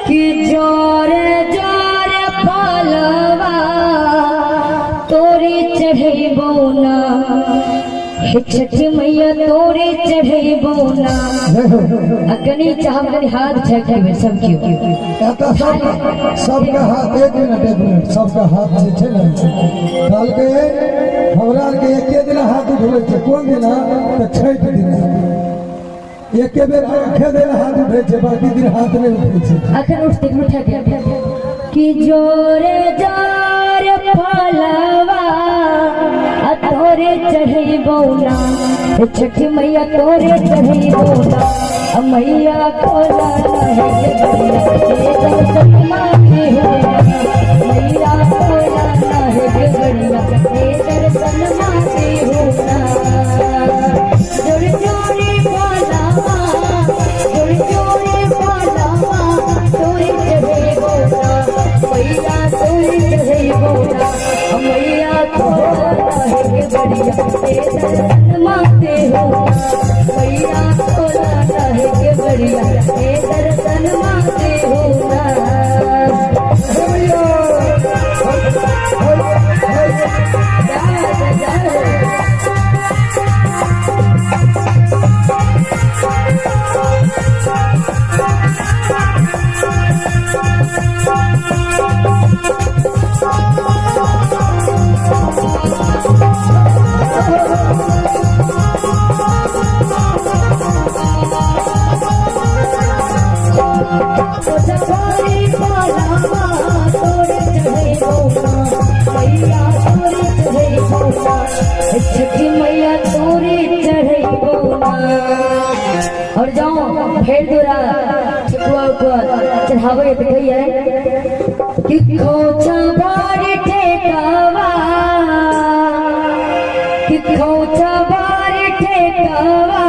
कि जोरे जोरे फलवा तोरे चढ़ेबो ना, हे छठी मैया तोरे चढ़ेबो ना। अकनी चाहब कनी हाथ छेक सब क्यों एतऽ सबके हाथ, एक मिनट सबके हाथ जे छै ने, कहलकै हमरा आरके एके दिना हाथ उठबै छै। कोन दिना? तऽ छठि दिना एके बेर एके दिन हाथ उठै छै, बाकी दिन हाथ नहि उठै छै। अखन उठते उठा के कि जोरे जोरे फलवा तोरे चढ़ेबो ना, हे छठी मैया तोरे चढ़ेबो ना, मैया खोला है के बढ़िया हे दर्शन माते हो ना, मैया खोला है के बढ़िया हे दर्शन माते हो ना। जोरे जोरे फलवा, जोरे जोरे फलवा तोरे चढ़ेबो ना, मैया तोरे चढ़ेबो ना, मैया खोला है के बढ़िया हे दर्शन माते हो ना, मैया खोला है के बढ़िया हे दर्शन माते हो ना। छठी मैया तोरे चढ़ेबो ना। और जाओ फिर दोरा ठेकुआ उकुआ चढ़ावे तो कहिए कि खोचा बारी ठेकावा, कि खोचा बारी ठेकावा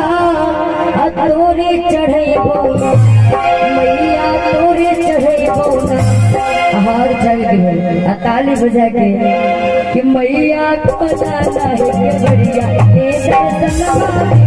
तोरे चढ़ेबो ना, मैया तोरे चढ़ेबो ना। हार चढ़ गए ताली बजा के कि मैया खोला है के बढ़िया हे दर्शन।